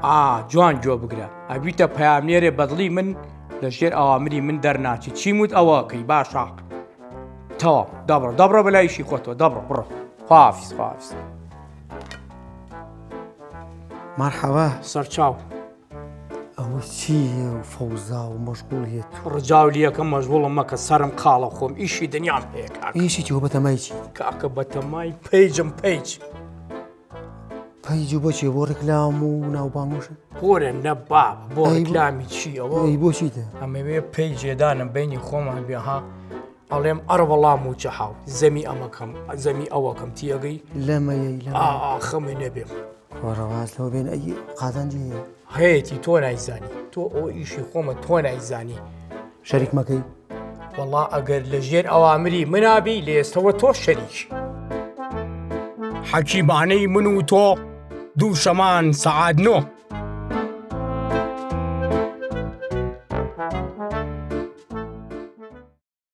ئا جوان گوێ بگرە ئەبیتە پەیامنێرێ بەدڵی من لە ژێر ئەوامری من دەرناچی چیم وت ئەوەکەی باشە تەواو دەبڕۆ دەبڕۆ بەلایشی خۆتەوە دەبڕۆ بڕۆ خواحافیز خواحافیز مەرحەبا سەرچاو ئەوە چییە و فەوزا و مەشغوڵیت ڕجاو لیەکەم مەشغوڵم مەکە سەرم قاڵە خۆم ئیشی دنیام هەیە کاکە ئیشی چی بەتەمای چی کاکە بەتەمای پەیجم پەیج پەیج و بۆچی بۆ ڕیکلام و ناوبانگوشە بۆرە نە باب بۆ ڕیکلامی چی ئەوە ئەی بۆ چیتە ئەمەوێ پەیجێدانم بینی خۆمان بێ ها ئەڵێم ئەڕ وەڵا موچە حاو زەمی ئەمەکەم زەمی ئەوەکەم تیەگەی لەمەیەی لەمە ئاخەمە نەبێم کۆڕە واز لەوە بێن ئەی قازانجی هەیە هەیەتی تۆ نایزانی تۆ ئەو ئیشی خۆمە تۆ نایزانی شەریک مەکەی وەڵا ئەگەر لە ژێر ئەوامری منابی لە ئێستەوە تۆ شەریکی حەکیمانەی من و تۆ دوو شەمان سەعات نۆ.